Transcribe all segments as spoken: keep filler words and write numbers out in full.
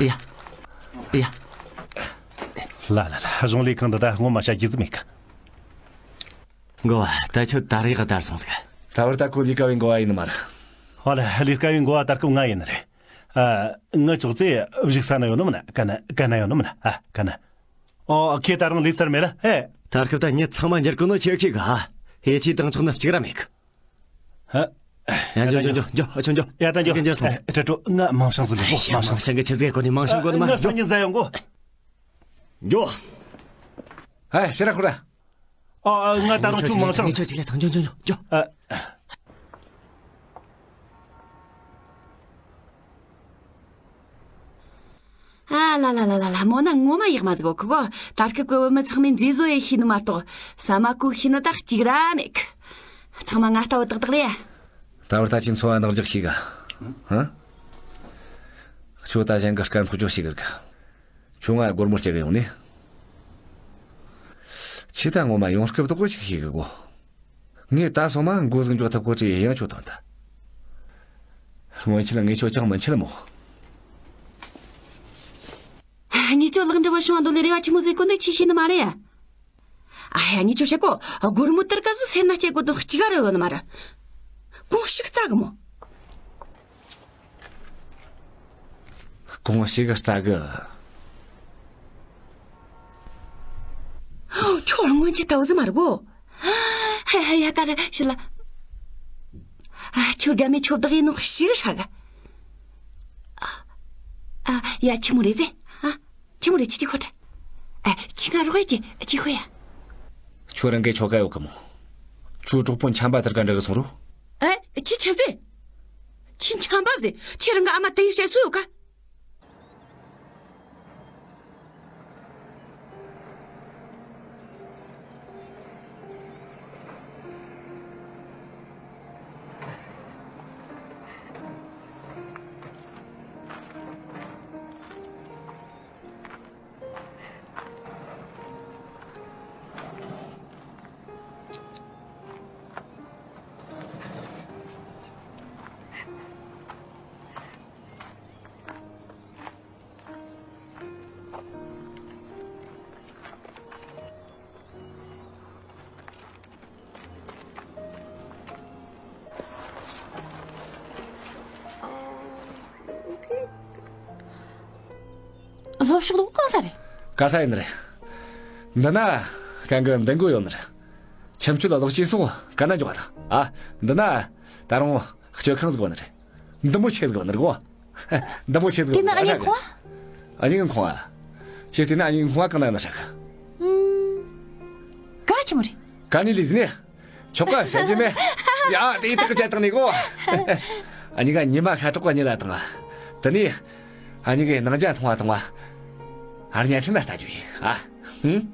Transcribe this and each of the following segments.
ཡ། ཡ། ལ་ལ་ལ། གཞུང་ལས་ཁང་འདི་ད་སྔོན་མ་བྱ་རྒྱུ་ཟིག་མེད་གི། འགོ་བ། ད་ཁྱོད་ད་རེས་ག་དར་སོང་ཟིག་ད་བར་ད་ཁོ་ལས་ཀ་བའི་འགོ་བ་ཡིན་ནི་མ་རེད། ཨོ་ལེ། ལས་ཀ་བའི་འགོ་བ་ད་སྐབས་ང་ཡིན་ནི་རེད། ཨ། ངི་ཅོག་ཙེ་བཞུགས་ས་ན་ཡོད་ནི་མིན་ན། ག་ན་ག་ན་ཡོད་ནི་མིན་ན། ཨ། ག་ན། ཨོ། ཁྱེད་ད་རུང་ལས་ཚར་མེད་ལ། ཨེ། ད་སྐབས་ད་ངས་ཚང་མ་འགྱུར་གོ་ནོ་ཁྱེད་ཁྱེད་ག་ཧེ་ཆི་དང་ཆོག་ན་གཅིག་ར་མེད་གི། ཧ། ཡ། འགྱོ་འགྱོ་འགྱོ་འགྱོ། ཨ། ཆོ་འགྱོ། ཡ། ད་འགྱོ། ཁྱེད་འགྱུར་སོང་ཟིག་ཨེ། ཏྲ་ཀྲོ། ང་མིང་སྲིང་ཟིག་ལས་གོ། ཡ། མིང་སྲིང་གི་ཆི་ཟིག་གོ་ནི། མིང་སྲིང་གོ་ནི་མ། ང་སང་ཉིན་ཟ་ཡོང་གོ། འགྱོ། ཧེ། ཕྱིར་ར་ཁུར་ར། ཨ། ཨ། ང་ད་རུང་ཁྱོད་མིང་སྲིང་། ངས་ཁྱོད་ཅི་ལས་ཐང་། འགྱོ་འགྱོ་འགྱོ་འགྱོ། ཨ། ཨ་ལ་ལ་ལ་ལ་ལ། མོ་ན་ངོ་མ་ཡག་མ་ཟིག་གོ། ཁོ་གོ་ད་སྐབས་ཀྱི་བུད་མེད་ཚང་མས་མཛེས་བཟོ་ཡེ་ཤེས་ནི་མ་གཏོགས་ཟ་མ་གོ་ཤེས་ནི་ད་གཅིག་ར་མེད་གི། ཚང་མ་ང་ལྟ་བུ་ཏག་ཏག་རེད། ད་བར་ད་ཁྱོད་འཚོ་བ་འདང་རྒྱག་ཤེས་ག་ཧ། ཁྱོད་ད་གཞན་གི་སྐད་འཁོར་ཅོག་ཤེས་གི་ར་གི། ཁྱོད་ང་སྒོར་མོ་སྤྲད་གི་ཡོང་ནི། ཁྱེད་ད་ངོ་མ་ཡོང་སྐབས་དོག་གི་ཅིག་ཤེས་གི་གོ། ངས་ད་སོ་མ་འགོ་ཟིག་འཇོག་ཐུབ་གོ་དྲི་ཡང་ཁྱོད་དོན་ད། སྔོན་ཆད་ངས་ཁྱོད་ཅང་མི་འཆལ་མོ། ངས་ཁྱོད་ལག་འབྲེལ་བ་བྱུང་བ་འདོད་ལས་རེ་བ་ཆི་མོ་ཟིག་གོ་འདུག་ཁྱེད་ཤེས་ནི་མ་རེད་ཡ། ཨ་ཡ། ངས་ཁྱོད་བཤད་གོ། སྒོར་མོ་དེར་ག་ཟུ་སེར་ན་སྐྱེ་དགོས་དོན་གཅིག་ག་རེ་ཡོད་ནི་མ་རེད། གོང་ཞིག་བཙལ་གི་མོ། གོང་ཞིག་བཙལ་གི། ཁྱོད་སྔོན་ཆད་ལྟ་བུ་ཟིག་མ་རེད་གོ། ཧ་ཧ། ཡ། ག་རེ་ཞིག་ལ། ཨ། ཁྱོད་དགའ་མོ་ཁྱོད་བདག་ཡིན་ནོ་ཞིག་ཧྲ་གི། ཨ། ཡ། ཆི་མོ་རེད་ཟེ། ཨ། ཆི་མོ་རེད། ཁྱི་ཁྱི་ཁོ་ཁྲ། ཨ། ཁྱི་ང་རོགས་ཡ། ཁྱི་ཁྱི་ཁོ་ཡ། ཁྱོད་རང་གི་ཁྱོ་ག་ཡོད་གི་མོ། ཁྱོད་གྲོགས་པོ་ཆམ་པ་དེར་ག་འདྲ་གི་སོང་རོ། ཨེ། ཁྱི་ཆི་ཟེ། ཁྱི་ཆམ་པ་ཟེ། ཁྱི་རང་གི་ཨ་མ་དེ་ཡི་བཤད་སྲོལ་ཡོད་ག་ལྷོ་ཕྱོགས་ལོག་གང་ས་རེད། ག་ས་ཡིན་རེད། འདི་ན་གན་གི་འདི་མགོ་ཡོད་ནི་རེད། ཁྱིམ་སྤྱོད་ལ་ལོག་ཅེས་སོགས་ག་ན་འཇོག་པ་དང་། ཨ། འདི་ན་ད་རུང་སྤྱོད་ཁང་ཟིག་ཡོད་ནི་རེད། འདི་མོ་ཆེ་ཟིག་ཡོད་ནི་རེད་གོ། འདི་མོ་ཆེ་ཟིག་དེ་ཡོད་ནི་ན་རེད། ཨ་ནི་ཁོང་ཨ། ཁྱེད་དེ་ན་ཨ་ནི་ཁོང་ཨ་གང་ན་ཡོད་ན་ཧྲ་གི། ཨུམ། ག་ཆི་མོ་རེད། ག་ནི་ལི་ཟི་ནི། ཆོག་ག་བཤད་རྒྱུ་མེད། ཡ། དེ་ཐག་བཅད་བཏང་ནི་གོ། ཨ་ནི་ག་ཉི་མ་ཤ་ཁྲག་ག་ཉི་ལ་བཏང་། དེ་ནི་ཨ་ནི་གི་ནང་ཇ་འཐུང་བ་བཏང་བ། ཨ་ར་ཉན་ཁྲིན་ན་ལྟ་རྒྱུ་ཡིན། ཨ། ཧུམ།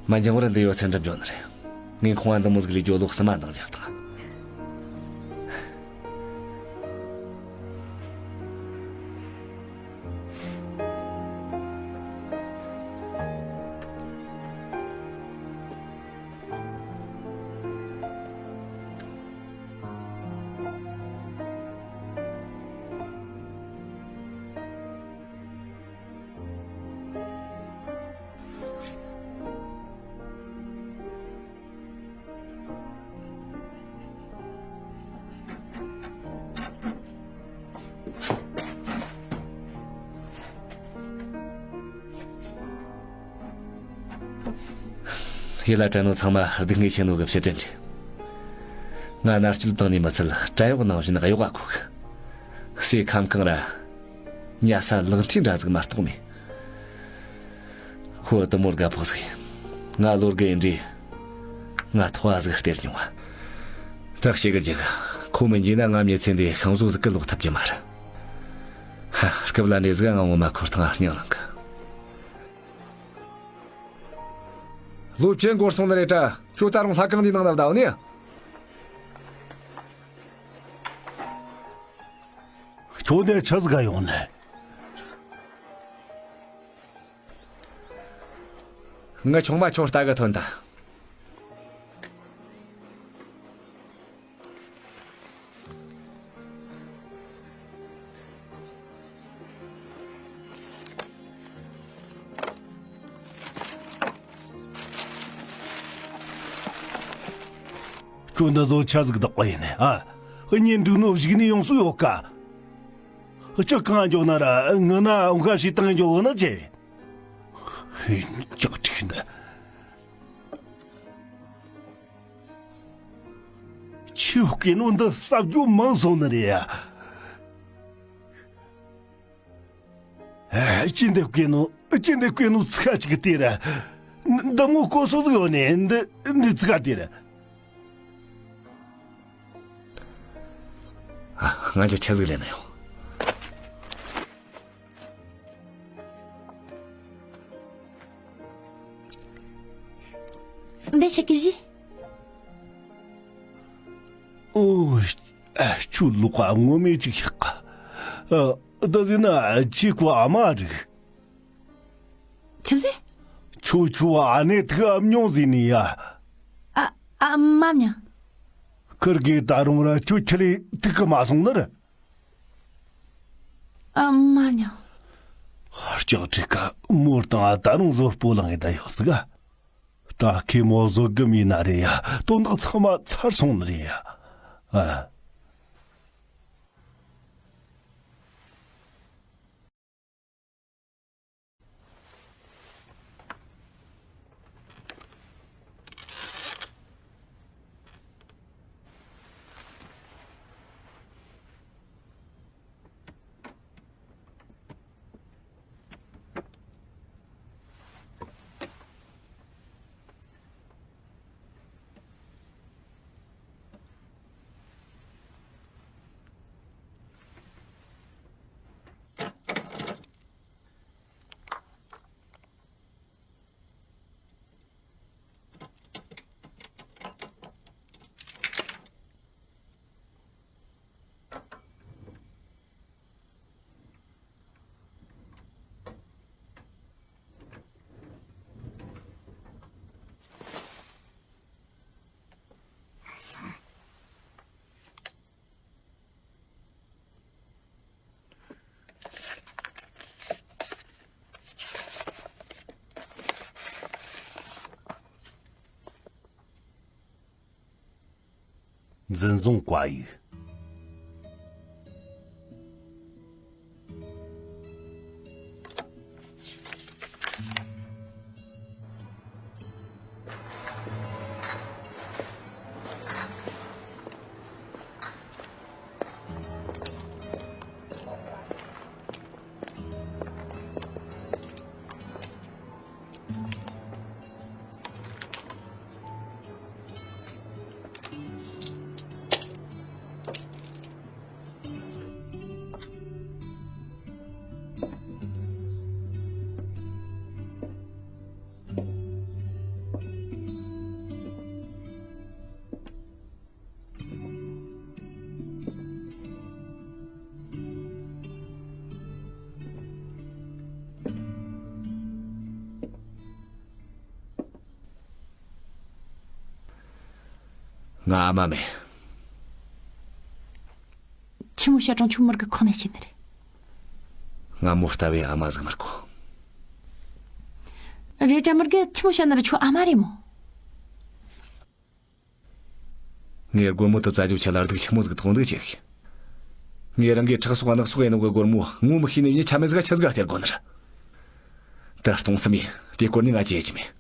མ་འགྱངས་བར་འདི་ཡོད་ཚད་འགྲུབ་འཇོག་ནི་རེད། ངས་ཁོང་བ་འདི་མོ་ཟིག་ལས་རྒྱུ་ལོག་སི་མ་འདང་རྒྱབ་དང་། ཡིད་ལ་དྲན་ནོ་ཚང་མ་སྡུག་བསྔལ་ཆེ་ནོ་གི་ཕྱིར་དྲན་ཏེ། ང་མནར་གཅོད་བཏང་ནས་མི་ཚད་བྲན་གཡོག་ནང་བཞིན་གཡོག་ག་ཁུག་སའི་ཁམས་གང་ར། ཉལ་ས་ལག་མཐིལ་འདྲ་ཟིག་མ་གཏོགས་མེད། ཁོ་དུ་མོར་དགའ་ཕོག་ཟིག་ང་ལོ་རྒས་ཡིན་དུས་ང་ཐོ་བ་ཟིག་སྟེར་མྱོང་བ། ཐག་ཤེས་གི་རྒྱུ་ག་ཁོ་མི་འཇིགས་ན་ང་མྱི་ཚེ་འདི་ཤིང་བཟོ་ཟིག་གི་ལོག་ཐུབ་རྒྱུ་མ་རེད། ཧ། སྐབས་ལ་འདྲེ་ཟིག་ང་ངོ་མ་ཁོར་ཐང་སྙིང་ལངས་གི། ལོ་བཅུ་འགོར་སོང་ནི་རེད་དྲ། ཁྱོད་ད་རུང་ལྷ་ཁང་འདིའི་ནང་ན་བསྡད་ནི། ཁྱོད་འདི་ཆི་ཟིག་ག་ཡོང་ནི། ངའི་ཆུང་མ་ཁྱོད་ལྟ་གི་ཐོན་ད། ཁྱོད་འདི་ཚོ་ཆི་ཟིག་བདག་པ་ཡིན་ནི་ཨ། གཉེན་སྒྲིག་ནོ་གཞུག་ནས་ཡོང་སྲོལ་ཡོད་ཀ། ཁྱོད་གང་འཇོག་ན་ར་ངི་ན་འོང་ཁ་ཞིག་བཏང་འཇོག་ནི་ཅི། ཅག་ཅིག་འདི། ཆི་བཀོད་ནོ་འདི་ཟབ་རྒྱུ་མང་སོང་ནི་རེད་ཡ། ཨ། ཅི་འདི་བཀོད་ནོ། ཅི་འདི་བཀོད་ནོ་ཚིག་ཁ་ཅིག་དེ་ར། འདི་མོ་བཀོད་སོ་ཟིག་ཡོད་ནི་འདི་འདི་ཚིག་ཁ་དེ་ར། ཨ། ང་ཚོ་ཆི་ཟིག་ལེན་ན་ཡོང་། འདི་ཆི་གི་ཞིག་ཨོ། ཨ། ཁྱོད་ལོག་ག་ངོ་མས་ཅིག་བཤད་ག། ཨ། ད་ཟེར་ན་ཁྱེད་ཁོ་ཨ་མ་རིག་ཆི་ཟེར། ཁྱོད་ཁྱོད་ཨ་ནེ་ཐུག་ཨམ་མྱོང་ཟེར་ནི་ཡ། ཨ། ཨ། མ་མྱོང་། ཁིར་གེ་ད་རུང་ར་ཁྱོད་ཁྱི་ལས་ཐུག་གི་མ་སོང་ནི་ར། ཨ། མ་མྱོང་། ལྕགས་ཁྲི་ཀ་མོར་དང་ད་རུང་བཟོ་སྤོ་ལངས་ཡི་ད་ཡོད་སི་ག། ད་ཁེ་མོ་བཟོ་གི་མིན་ན་རེད་ཡ། དོན་དག་ཚང་མ་ཚར་སོང་ནི་རེད་ཡ། ཨ། འཛིན་བཟུང་བཀའ་ཡིག་ང་ཨ་མ་མེད། ཆི་མོ་ཤ་གྲང་ཆུ་མར་གི་ཁོག་ནས་སྐྱེས་ནི་རེད། ང་མོ་ལྟ་བུའི་ཨ་མ་ཟིག་མ་དགོས། རེད་དྲ་མར་གི་ཆི་མོ་ཤ་ན་ར་ཁྱོད་ཨ་མ་རེད་མོ། ངས་སྒོར་མོ་དུ་རྩ་རྒྱུ་ཆེ་ལ་སྡུག་ཆི་མོ་ཟིག་མཐོང་འདུག་ཅིག་ངས་རང་གི་ཁྲག་སོགས་ནག་སོགས་ཡིན་ནོ་གི་སྒོར་མོ་ངོ་མི་ཤེས་ནི་མྱི་ཆ་མེད་ཟིག་ཆི་ཟིག་སྟེར་དགོས་ནི་རེད། ད་སྟོང་བསམ་ཡིན། དེ་སྐོར་ནི་ང་ཅི་ཡེ་ཅི་མེད།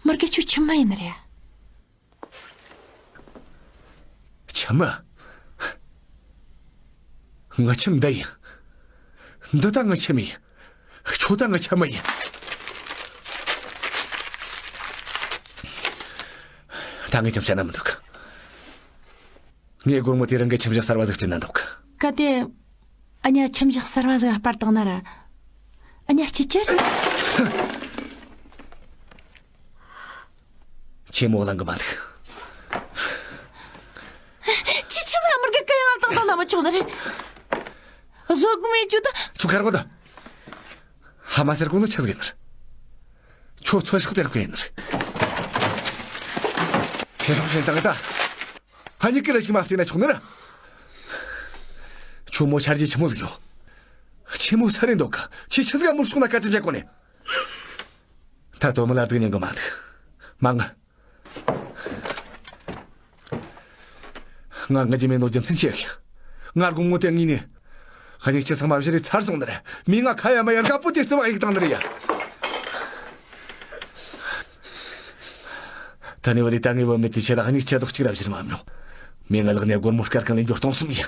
མར་གི་ཁྱོད་ཆི་མ་ཡིན་ནི་རེད། ཁྱིམ། ང་ཁྱིམ་འདི་ཡིན། འདི་ད་ང་ཁྱིམ་ཡིན། ཁྱོད་ད་ང་ཁྱིམ་ཡིན། ད་ངས་ཁྱིམ་བཤད་ན་མི་འདུག་ངས་སྒོར་མོ་དེ་རང་གི་ཁྱིམ་བཞག་གསར་བ་ཟིག་བསྐྲུན་ན་འདུག་གལ་ཏེ། ཨ་ཉ་ཁྱིམ་བཞག་གསར་བ་ཟིག་སྤར་བཏང་ན་ར། ཨ་ཉ་སྐྱིད་ཀྱི་རེད། ཆེ་མོ་གླེང་གི་མ་འདུག་ཁྱེད་ཆི་ཟིག་མུར་གེ་གི་ཡང་བཏང་བཏང་ན་མི་ཆོག་ནི་རེད། བཟོ་དགོས་མེད་རྒྱུ་ད། ཁྱོད་ཁར་གོ་ད། ཧ་མ་ཟེར་གོ་ནོ་ཆི་ཟིག་ཡིན་ནི་རེད། ཁྱོད་ཚོད་ཤོག་ཟེར་གོ་ཡིན་ནི་རེད། ཚེ་སྲོག་བྱིན་བཏང་གི་ད། ཧ་ཉིག་གི་ར་ཞིག་མ་བལྟས་ན་ཆོག་ནི་རེད། ཁྱོད་མོ་ཆ་རྒྱུས་ཆི་མོ་ཟིག་ཡོད། ཆི་མོ་ས་རེད་འདུག་ག་ཁྱེད་ཆི་ཟིག་མུར་ཤོག་ན་སྐད་ཆ་བཤད་གོ་ནི། ད་དོ་མི་ལ་སྡུག་མྱང་གི་མ་འདུག་མ་ང་། ང་ང་རྒྱུ་མེད་ནོ་རྒྱུ་མཚན་ཆེ་གི། ང་དགོང་མོ་དེ་ངས་ནི། ཁ་ཉིན་སྤྱི་ཚང་མ་བཞི་རེ་ཚར་སོང་ནི་རེད། མི་ང་ཁ་ཡ་མ་ཡ་དགའ་པོ་དེ་རྩི་བ་ཡིག་བཏང་ནི་རེད་ཡ། ད་ནི་བ་ལི་ད་ངས་བ་མེད་དེ་ཆེ་ལ་ཁ་ཉིན་སྐྱ་དོག་གཅིག་ར་བཞིར་མ་མྱོང་། མི་ང་ལག་ནས་སྒོར་མོ་སྐར་གང་ལེན་རྒྱུ་གཏོང་སོང་ཡ།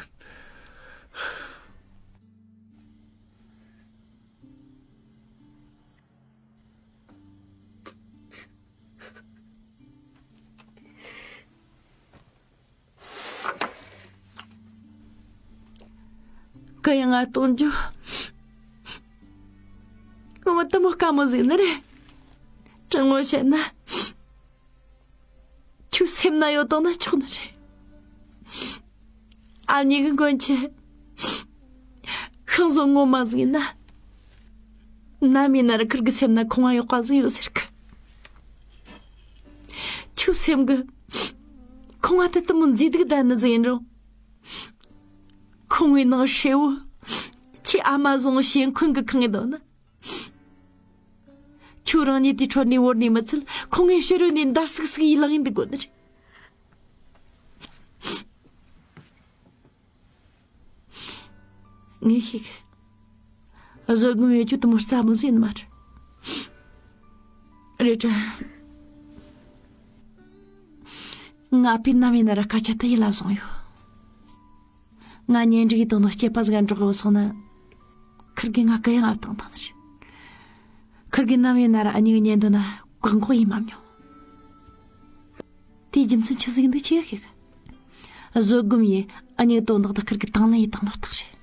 གུ་ཡངས་ང་གཏོང་རྒྱུ། ངོ་མ་དུ་མོ་དཀའ་མོ་ཟིག་ནི་རེད། དྲང་མོ་བཤད་ན། ཁྱོད་སེམས་ན་ཡོད་དང་ན་ཆོག་ནི་རེད། ཨ་མྱེས་གི་མགོན་ཆེ། ཤིང་བཟོ་ངོ་མ་ཟིག་ཡིན་ན། ནམ་ཡིན་ན་ར་ཁིར་གི་སེམས་ན་ཁོང་ང་ཡོད་པ་ཟིག་ཡོད་ཟེར་གི། ཁྱོད་སེམས་གི། ཁོང་ང་ད་དུ་མོ་མཛེས་སྡུག་ལྡན་ནི་ཟིག་ཡིན་རུང་། ཁོང་བའི་ནང་ཧྲེ་བོ། ཁྱེད་ཨ་མ་བཟང་ཞེན་ཁོན་གི་ཁང་ངེ་འདོད་ན། ཁྱོད་རང་ཉིད་དེའི་ཁྲོད་ནས་བོར་ནས་མི་ཚད་ཁོང་ངའི་ཕྱི་རོལ་ནས་འདར་སིག་སིག་ཡི་ལང་ཡིན་འདུག་དགོ་ནི་རེད། ངས་ཤེས་གི། བཟོད་སྒོམ་ཡོད་རྒྱུ་དུ་མོ་རྩ་མོ་ཟིན་མ་རེད། རེད་དྲ། ང་པའི་ནམ་ཡིན་ན་ར་སྐད་ཆ་དེ་ཡིད་ལ་བཟུང་ཡོད། ང་གཉེན་སྒྲིག་གི་དོན་དུ་སྐྱེས་པ་ཟིག་འགྲོགས་གི་སོང་ན། ཁིར་གིས་ང་གུ་ཡངས་ཨབ་བཏང་བཏང་ནི་རེད། ཁིར་གིས་ནམ་ཡིན་ན་ར་ཨ་མྱེས་གི་ཉན་འདོད་ན་བཀག་འགོག་ཡིན་མ་མྱོང་། དེའི་རྒྱུ་མཚན་ཆི་ཟིག་འདུག་ཅི་ཡ་ཤེས་གི། བཟོད་སྒོམ་ཡིས་ཨ་མྱེས་གི་དོན་དག་དེ་ཁིར་གི་དང་ལེན་ཡིད་བཏང་ནོར་ཐག་རེད།